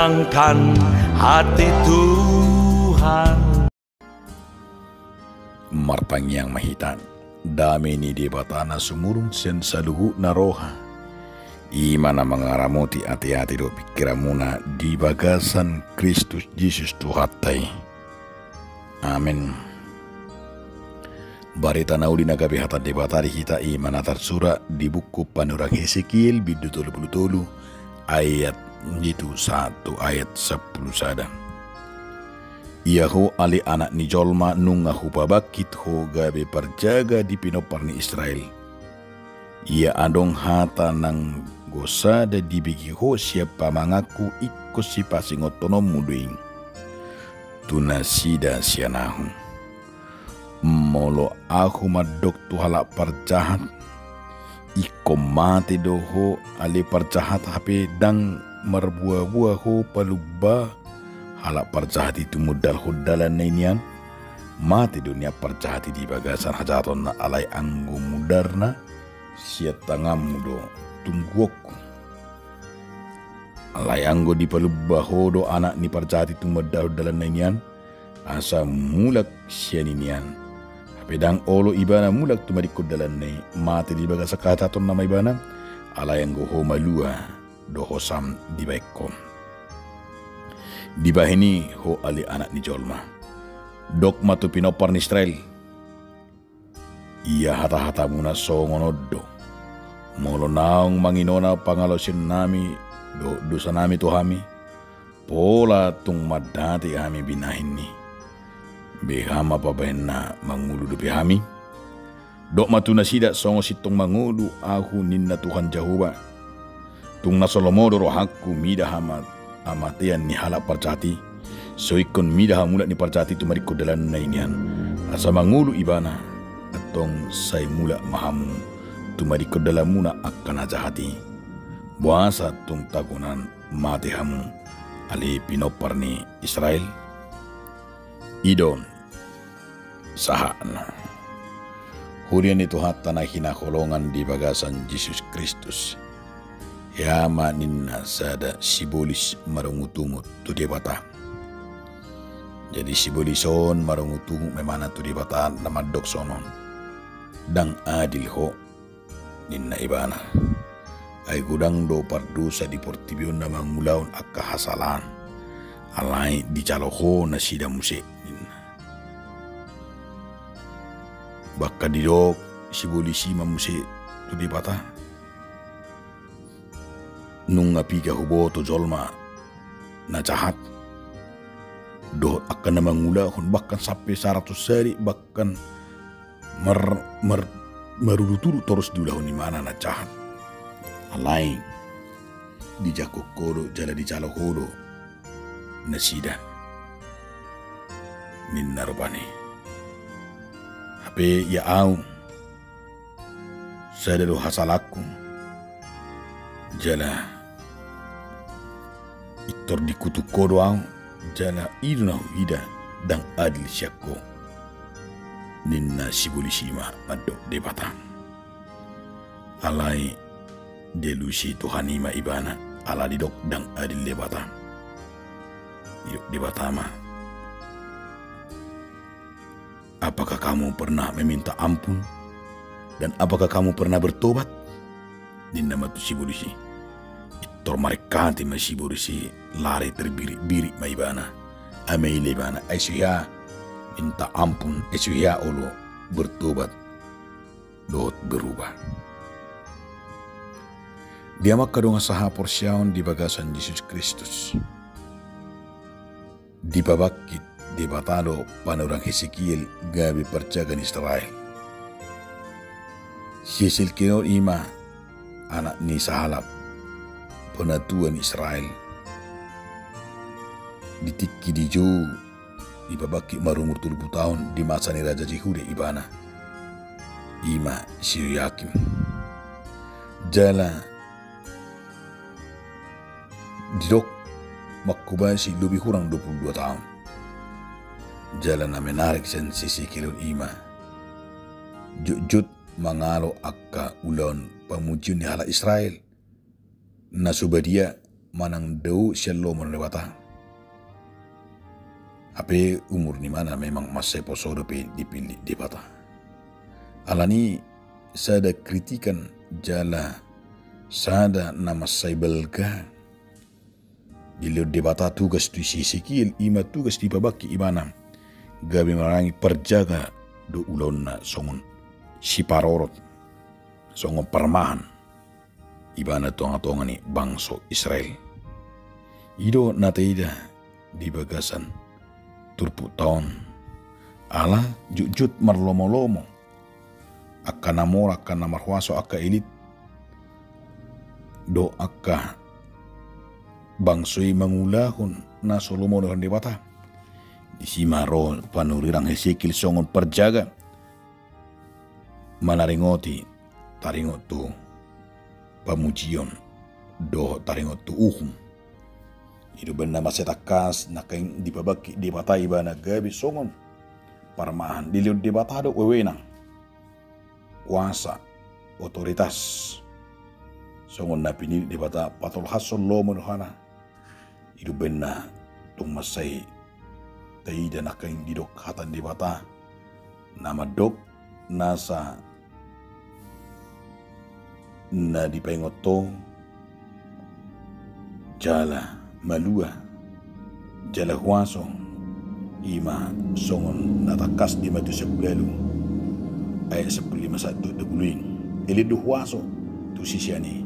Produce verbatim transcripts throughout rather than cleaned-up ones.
Angkan hati Tuhan. Martangiang ma hita. Dame ni Debata na sumurung sian saluhutna roha, i ma na mangaramoti ateate dohot pingkiranmuna di bagasan Kristus Jesus Tuhanta i. Amen. Barita na uli na gabe hata Debata di hita i ma na tarsurat di buku panurirang Hesekiel bindu tolu pulu tolu ayat pitu sahat tu ayat sampulu sada. Ia ho ale anak ni jolma, nunga hupabangkit ho gabe parjaga di pinompar ni Israel. Ia adong hata nanggo sada dibege ho sian pamanganku, ingkon sipasingothononmu do i tu nasida sian ahu. Molo ahu mandok tu halak parjahat, ingkon mate do ho ale parjahat, hape ndang marbuabua ho palumba halak parjahat i tumundalhon dalanna i nian, mate do nian parjahat i di bagasan hajahatonna, alai anggo mundarna sian tanganmu do tungguonku. Alai anggo dipalumba ho do anak ni parjahat i tumundalhon dalanna i nian, asa mulak sian i nian, hape ndang olo ibana mulak tumadingkon dalanna i, mate di bagasan hajahatonna ma ibana, alai anggo ho malua do hosam dibahen ho. Dibahen i ho ale anak ni jolma, dok ma tu pinompar ni Israel: Ia hatahatamuna songon on do: Molo naung manginona pangalaosionnami dohot dosanami tu hami, pola tung mandate hami binahen i, beha ma pabahenna, mangolu dope hami? Dok ma tu nasida: Songon sintong mangolu ahu, ninna Tuhan Jahowa, tung na so lomo do rohangku mida hama-, hamatean ni halak parjahat i, so ingkon mida hamulak ni parjahat i tumadingkon dalanna i nian, asa mangolu ibana. Antong sai mulak ma hamu tumadingkon dalanmuna angka na jahat i. Boasa tung tagonan mate hamu, ale pinompar ni Israel? I do on sahatna. Huria ni Tuhanta na hinaholongan di bagasan Jesus Kristus, hea ma ninna sada sibolis marungutungut tu Debata. Jadi sibolis on marungutungut ma ibana tu Debata na mandok songon on: Ndang adil ho, ninna ibana. Ai godang do pardosa di portibi on na mangulahon angka hasalaan, alai dijalo ho nasida muse, ninna. Bahkan didok sibolis i ma muse tu Debata: Nunga piga huboto jolma na jahat dohot angka na mangulahon, bahkan sampe saratus ari, bahkan mar-, mar-, marudut-udut torus diulahon ibana na jahat. Alai dijangkon ho do jala dijalo ho do nasida, ninna rupani. Hape ia ahu, sada do hasalaanku, jala intor dikutuk ho do ahu, jala i do na huida ndang adil sian ho, ninna sibolis i ma mandok Debata. Alai dialusi Tuhan i ma ibana, ala didok ndang adil Debata. Didok Debata ma: Apakah kamu pernah meminta ampun? Dan apakah kamu pernah bertobat? Ninna ma tu sibolis i. Intor marengkati ma sibolis i, lari terbirit-birit ma ibana. Ai maila ibana, ai so hea minta ampun, ai so hea olo bertobat dohot berubah. Dia ma angka dongan sahaporseaon di bagasan Jesus Kristus. Dipabangkit Debata do panurirang Hesekiel gabe parjaga ni Israel. Si Hesekiel on i ma anak ni sahalak penatua ni Israel. Di tingki dijou dipabangkit marumur tolu pulu taon di masa ni raja Jehuda ibana, i ma si Yoyakim. Jala didok manghobasi lobi hurang dua pulu dua taon. Jala na menarik sian si Hesekiel on i ma jotjot mangalo angka ulaon pamujion ni halak Israel na so badia, manang dao sian lomo ni Debata. Hape umur ni ibana memang mansai poso dope dipillit Debata. Alani sada kritikan jala sada na mansai balga dilehon Debata tugas tu si Hesekiel, ima tugas dipabangkit ibana gabe maringanan parjaga do ulaonna songon siparorot, songon parmahan ibana tongatonga ni bangso Israel. I do na taida di bagasan turpukta on, ala jotjot marlomolomo angka na mora, angka na marhuaso, angka elit dohot angka bangso i mangulahon na so lomo dohot Debata. Disi ma ro panurirang Hesekiel songon parjaga manaringoti, taringot tu pamujion dohot taringot tu uhum. I do umbahen na mansai tangkas nangkin dipabangkit Debata ibana gabe songon parmahan. Dilehon Debata do wewenang, kuasa, otoritas songon na pinillit Debata patolhashon lomo ni rohana. I do umbahen na tung mansai taida nangkin didok hata ni Debata na mandok nasa na dipaingot ho jala malua jala huaso, ima songon na tangkas di Mateus sampulu ualu ayat sampulu lima sahat tu dua pulu i. Elit do huaso tu sisean i.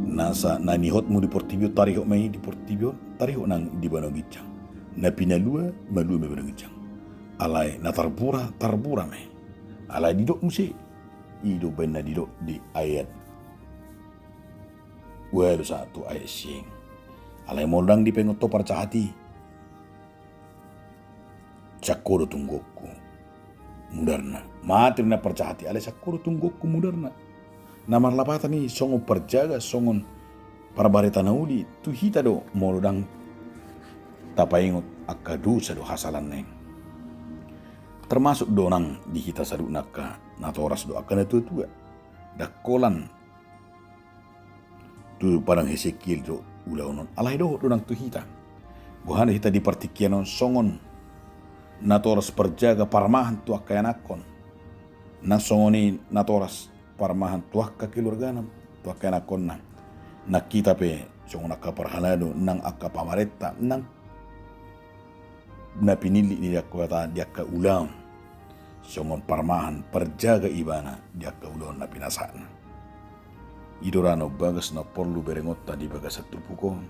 Nasa na niotmu di portibi on tarihot ma i di portibi on, tarihot nang di banua ginjang. Na pinalua, malua ma i banua ginjang. Alai na tarbura, tarbura ma i. Alai didok muse, i do umbahen na didok di ayat ualu sahat tu ayat sia. Alai molo ndang dipaingot ho parjahat i, sian ho do tunggonku mudarna. Mate do na parjahat i, alai sian ho do tunggonku mudarna. Na marlapatan i songon parjaga, songon parbarita na uli tu hita do molo ndang tapaingot angka dosa dohot hasalaan na i. Termasuk do nang di hita saluhutna angka natoras dohot angka natuatua. Ndang holan tu padang Hesekiel do ulaon on, alai dohot do nang tu hita. Boha do hita di partingkian on songon natoras parjaga parmahan tu angka ianakhon, nang songon i natoras parmahan tu angka keluargana, tu angka ianakhonna. Nang hita pe songon angka parhalado, nang angka pamarenta, nang na pinillit ni angka, di angka ulaon, songon parmahan parjaga ibana di angka ulaon na pinasatna. I do ra na umbagas na porlu berengonta di bagasan turpuk on.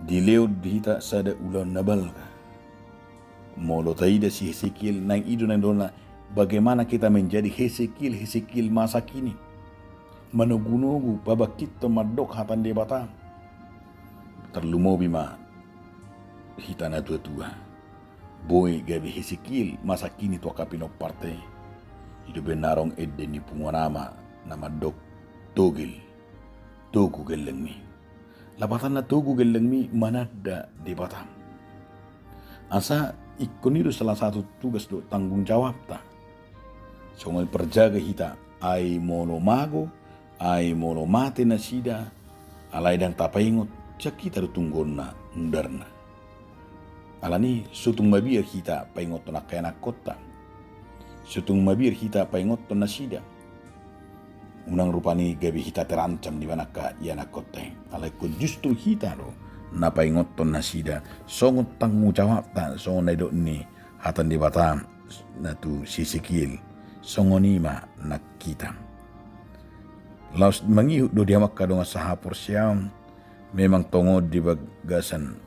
Dilehon di hita sada ulaon na balga. Molo taida si Hesekiel, naeng i do na nidokna, bagaimana kita menjadi Hesekiel, Hesekiel masa kini. Manogunogu, pabangkithon, mandok hata ni Debata. Tarlumobi ma hita natuatua. Boi gabe Hesekiel masa kini tu angka pinomparta i. I do umbahen na adong ende ni punguan ama na mandok togel, togu gellengmi. Lapatanna togu gellengmi mananda Debata. Asa ingkon i do salah satu tugas dohot tanggung jawabta. Songon parjaga hita, ai molo mago, ai molo mate nasida, alai ndang tapaingot, sian hita do tunggonna mudarna. Alani so tung mabiar hita paingothon angka ianakhonta. So tung mabiar hita paingothon nasida. Unang rupani gabe hita terancam di angka ianakhonta i. Alai ingkon justru hita do na paingothon nasida, songon tanggung jawabta, songon na nidok ni hata ni Debata na tu si Hesekiel, songon i ma nang hita. Laos mangihut do di hamu angka dongan sahaporseaon, memang tongon di bagasan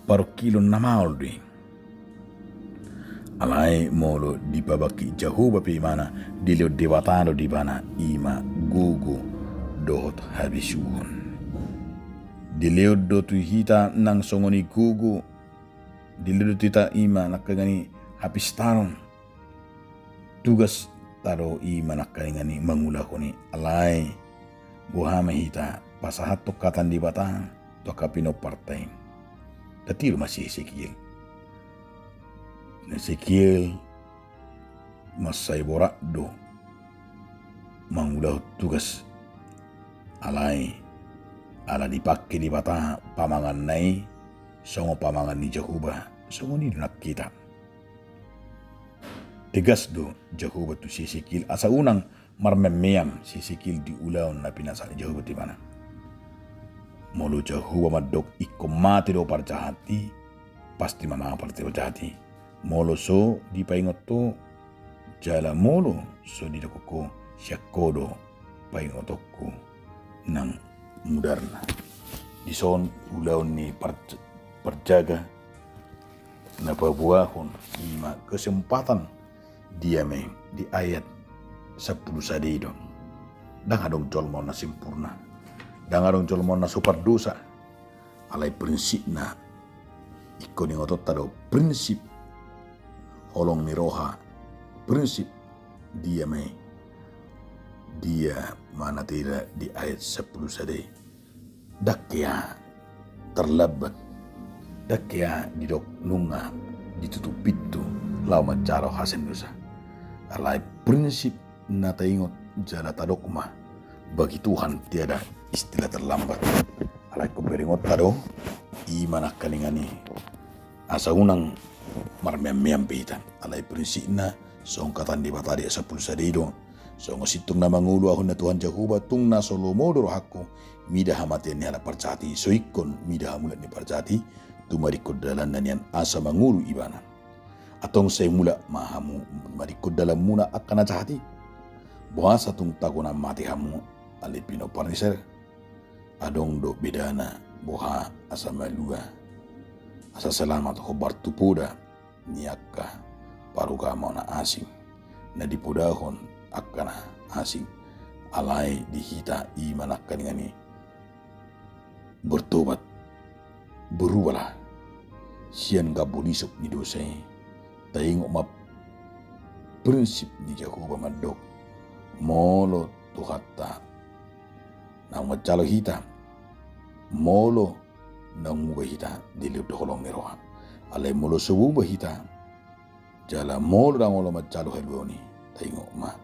parungkilon na maol do i. Alai molo dipabangkit Jahowa pe ibana, dilehon Debata do di ibana, i ma gogo dohot habisuhon. Dilehon do tu hita nang songon i gogo, dilehon do tu hita i ma nangkaningan i hapistaron. Tugasta do i ma nangkaningan i mangulahon i. Alai boha ma hita pasahathon hata ni Debata tu angka pinomparta i? Tatiru ma si Hesekiel. Hesekiel mansai borat do mangulahon tugas, alai Ala dipangke Debata pamanganna i, songon pamangan ni Jahowa, songon i do nang hita. Tegas do Jahowa tu si Hesekiel, asa unang marmeam-meam si Hesekiel di ulaon na pinasahat ni Jahowa tu ibana. Molo Jahowa mandok ingkon mate do parjahat i, pasti ma mangan parjahat i. Molo so dipaingot ho, jala molo so didok ho, sian ho do paingotonku nang mudarna. Dison ulaon ni par-, parjaga na paboahon i ma kesempatan diame di ayat sampulu sada i do. Ndang adong jolma on na sempurna. Ndang adong jolma on na so pardosa. Alai prinsipna, ingkon ingotonta do prinsip holong ni roha, prinsip diame, dia ma na tida di ayat sampulu sada i. Ndang hea terlambat, ndang hea didok nunga ditutup pintu laho manjalo hasendosa. Alai prinsip na taingot jala tadok ma, bagi Tuhan tiada istilah terlambat. Alai ingkon bere ingotta do, i ma nangkaningan i, asa unang marmeam-meam be hita. Alai prinsipna, songon hata ni Debata di ayat sampulu sada i do, songon sintong na mangolu ahu ninna Tuhan Jahowa, tung na so lomo do rohangku mida hamatean ni halak parjahat i, so ingkon mida hamulat ni parjahat i, tumadingkon dalanna nian asa mangolu ibana. Antong sai mulak ma hamu, tumadingkon dalanmuna angka na jahat i. Boasa tung tagonan mate hamu, ale pinompar ni Israel? Adong do bedana boha asa malua, asa selamat hombar tu poda ni angka parugamo na asing, na dipodahon angka na asing. Alai di hita i ma nangkaningan i, bertobat, berubalah sian gambo lisuk ni dosa i. Taingot ma prinsip ni Jahowa mandok, molo Tuhanta naung manjalo hita, molo naung muba hita dilehon do holong ni roha. Alai molo so muba hita, jala molo ndang olo manjalo haluaon i, taingot ma,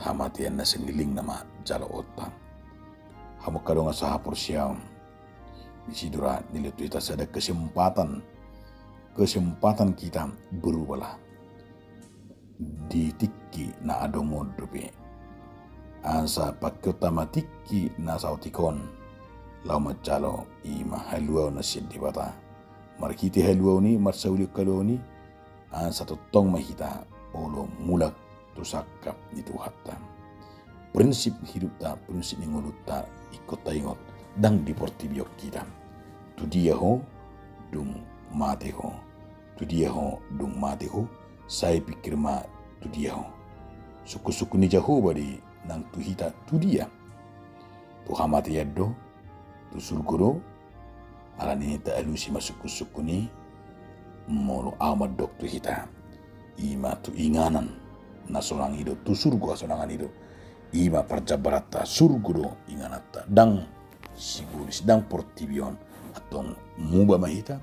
hamatean na saleleng nama jaloonta. Hamu angka dongan sahaporseaon, disi do ra dilehon tu hita sada kesempatan, kesempatan kita berubalah di tingki na adong on dope. Asa pangkeonta ma tingki na saotik on laho manjalo i ma haluaon na sian Debata. Marhite haluaon i, marsaulian haluaon i, asa tongtong ma hita olo mulak tu sangkap ni Tuhanta. Prinsip hidupta, prinsip ni ngolunta ingkon taingot, ndang di portibi on hita. Tu dia ho dung mate ho? Tu dia ho dung mate ho? Sai pingkir ma tu dia ho. Sungkun-sungkun ni Jahowa do i nang tu hita tu dia? Tu hamatean do? Tu surgo do? Alani i taalusi ma sungkun-sungkun i, molo ahu mandok tu hita, i ma tu inganan na sonang i do, tu surgo hasonangan i do. I ma parjambaranta, surgo do ingananta, ndang sibolis, ndang portibi on. Antong muba ma hita,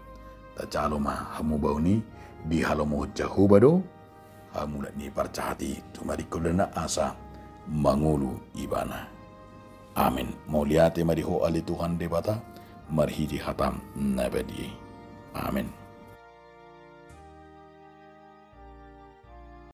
tajalo ma hamubaon i, dihalomohon Jahowa do hamulat ni parjahat i, tumadingkon dalanna asa mangolu ibana. Amen. Mauliate ma di Ho ale Tuhan Debata, marhite hataM na badia i. Amen.